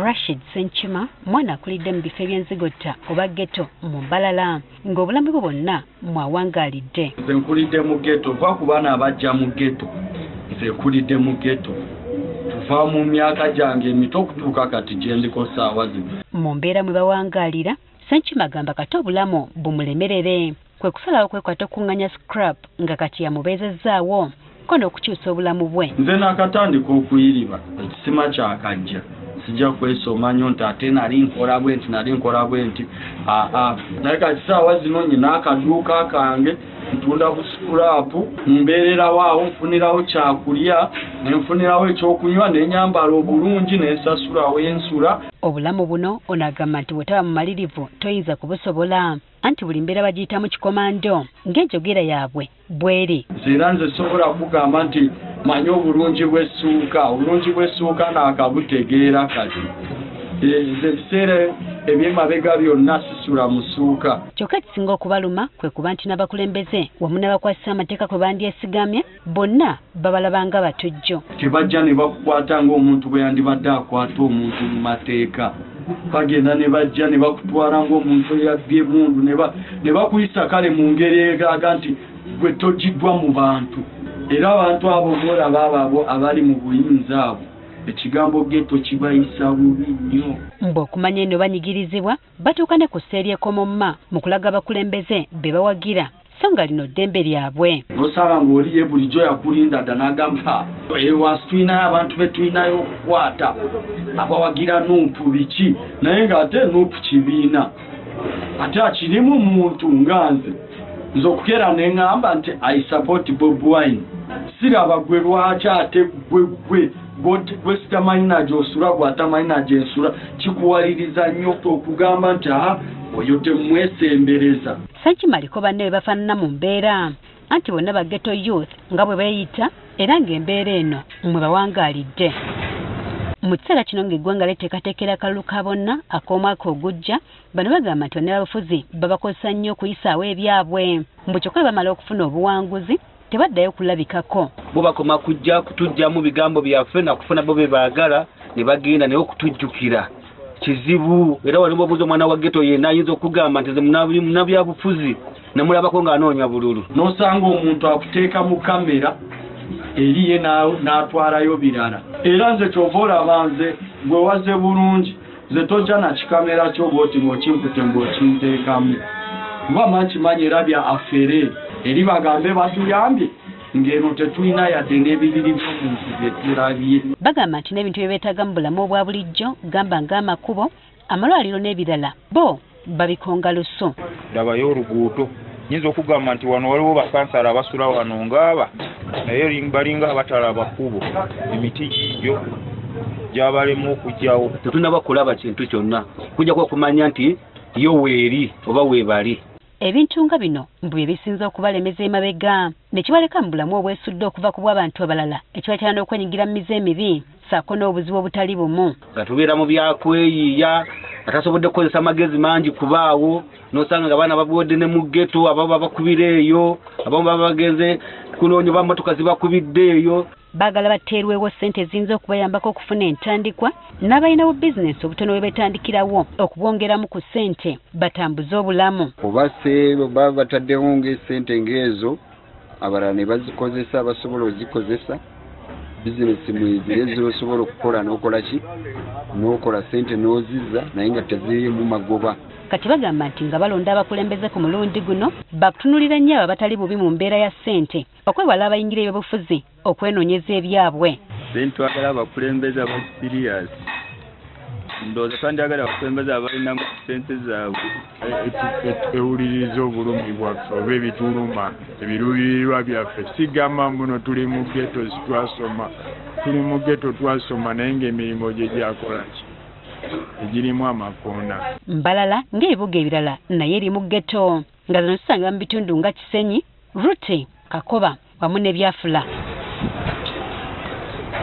Rashid Ssenkima mwana akulidde mu bifo eby'enzigotta oba ghetto mu Mbalala, ng'obulamu bwe bwonna mwawangaalidde. Nze nkulidde mu ghetto, nva ku baana abajja mu ghetto. Nze nkulidde mu ghetto kuva mu myaka gyange emito okutuuka kati gye ndiko ssaawa zino. Mu mbeera mwe bawangaalira, Ssenkima agamba kati obulamu bumulemerere, kwe kusalawo kwekwata okuŋŋanya scrap nga kati yamubeezezzaawo ko n'okukyusa obulamu bwe. Nze naakatandika okuyiriba, ekisima kyakajja. Sijja kwesoma nnyo nti ate nali nkola bwe nti, nali nkola bwe nti. Aa, naye kati ssaawa zino nnyina akaduuka kange, ntunda buscrap, mbeererawo awo, nfunirawo kyakulya, ne nfunirawo ekyokunywa, ne nyambala obulungi, ne nsasulawo ensula. Obulamu buno ono agamba nti bw'otaba mumalirivu toyinza kubusobola, anti buli mbeera bagiyitamu kikomando ng'enjogera yaabwe bw'eri. Nze era nze sobola kugamba nti manyi obulungi bw'essuuka, obulungi bw'essuuka naakabutegeera kati. Nze ebiseera eby'emabega byonna sisula mu ssuuka. Kyokka ekisinga okubaluma kwe kuba nti n'abakulembeze wamu n'abakwasisa amateeka kwe bandyesigamye bonna babalaba nga batujju. Tebajja ne bakukwata ng'omuntu bwe yandibadde akwata omuntu mu mateeka. Bagenda ne bajja ne bakutwala ng'omuntu eyabbye emmundu, ne bakuyisa kale mu ngeri eraga nti gwe togiddwa mu bantu. Era abantu abo b'olaba abo abali mu buyinza abo, ekigambo ghetto kibayisa bubi nnyo. Mbu okumanya eno banyigirizibwa, batuuka ne ku sseeri ekomomma mu kulaga abakulembeze be bawagira, so nga lino ddembe lyabwe. N'osanga ng'oli ye bulijjo yakulinda dda n'agamba, wansi tulinayo abantu be tulinayo okukwata abawagira Nuupu biki, naye ng'ate Nuupu kibiina ate akirimu muntu nga nze. Nze okukeera ne ŋŋamba nti I support Bobi Wine, siraba gwe lwaki ate gwe gwe gwe sitamanyi na gy'osula, gwe atamanyi na gye nsula, kikuwaliriza nnyo okugamba nti aha oyo temwesembereza. Ssenkima aliko banne be bafaanana mu mbeera, anti bonna ba ghetto youth nga bwe beeyita, era ng'embeera eno mwe bawangaalidde. Mu kiseera kino ng'eggwanga liteekateekera akalulu ka bonna ak'omwaka ogujja, bano bagamba nti bannabyabufuzi babakozesa nnyo okuyisaawo ebyabwe. Mbu kyokka bwe bamala okufuna obuwanguzi tebaddayo kulabikako. Bo bakoma kujja kutuggyamu bigambo byaffe na kufuna bo bye baagala ne bagenda, naye okutujjukira kizibu. Era wali bw'obuuza omwana wa ghetto yenna ayinza okugamba nti nze munnabyabufuzi namulabako ng'anoonya bululu. N'osanga omuntu akuteeka mu kamera eri ye n'atwalayo birala. Era nze ky'ova olaba nze gwe wazze bulungi, nze tojja na kikamera kyo bw'oti ng'okinkute ng'okinteekamu. Kuba mankimanyi era bya afere, eri bagambe batuyambye ng'eno tetulina yadde n'ebibiri by'omuntu bye tulabye. Bagamba nti n'ebintu bye beetaaga mu bulamu obwa bulijjo gamba ng'amakubo, amalwaliro n'ebirala bo babikonga lusu. Ndabayo oluguudo, nnyinza okugamba nti wano waliwo bakansala abasula wano ng'aba, naye balinga abatalaba kkubo, emiti gigyo gyabalema okujjawo. Tetunnaba kulaba kintu kyonna kujjako okumanya nti yo weeri oba weebali. Ebintu nga bino mbu bye bisinze okubalemeza emabega ne kibaleka mu bulamu obwesudde okuva ku bw'abantu abalala, ekibakyala n'okwenyigira mu mize emibi ssaako n'obuzibu obutali bumu. Nga tubeera mu byakweyiiya, atasobodde kukozesa magezi mangi kubaawo, n'osanga nga abaana babuwedde ne mu ghetto, abamu babakubira eyo, abamu baba bagenze kunoonya oba mmotoka zibakubidde eyo. Baagala bateerwewo ssente eziyinza okubayambako okufuna entandikwa n'abalinawo bizinensi obutono bwe betandikirawo okubwongeramu ku ssente batambuze obulamu. Oba se baba bataddewo ng'essente ng'ezo, abalala ne bazikozesa, basobola ozikozesa bizinensi mwezire z'osobola okukola n'okola ki, n'okola ssente n'ozizza naye nga teziriimu magoba. Kati bagamba nti nga balonda abakulembeze ku mulundi guno bakutunuulira nnyo abo abatali bubi mu mbeera ya ssente okwewala abayingira ebyobufuzi okwenoonyeza ebyabwe. Then twagala abakulembeze aba serious. Ndowooza twandyagala abakulembeze abalinamu ssente zaabwe. Ewuliriza obulumi bwaffe oba ebituluma, ebiruubirirwa byaffe. Sigamba mbuno tuli mu ghetto twasoma, tuli mu ghetto twasoma naye ng'emirimu gye gyakola ki egirimu amakoona. Mbalala ng'ebibuga ebirala naye eri mu ghetto nga zino zisangibwa mu bitundu nga Kisenyi, Ruti, Kakoba wamu ne Byafula.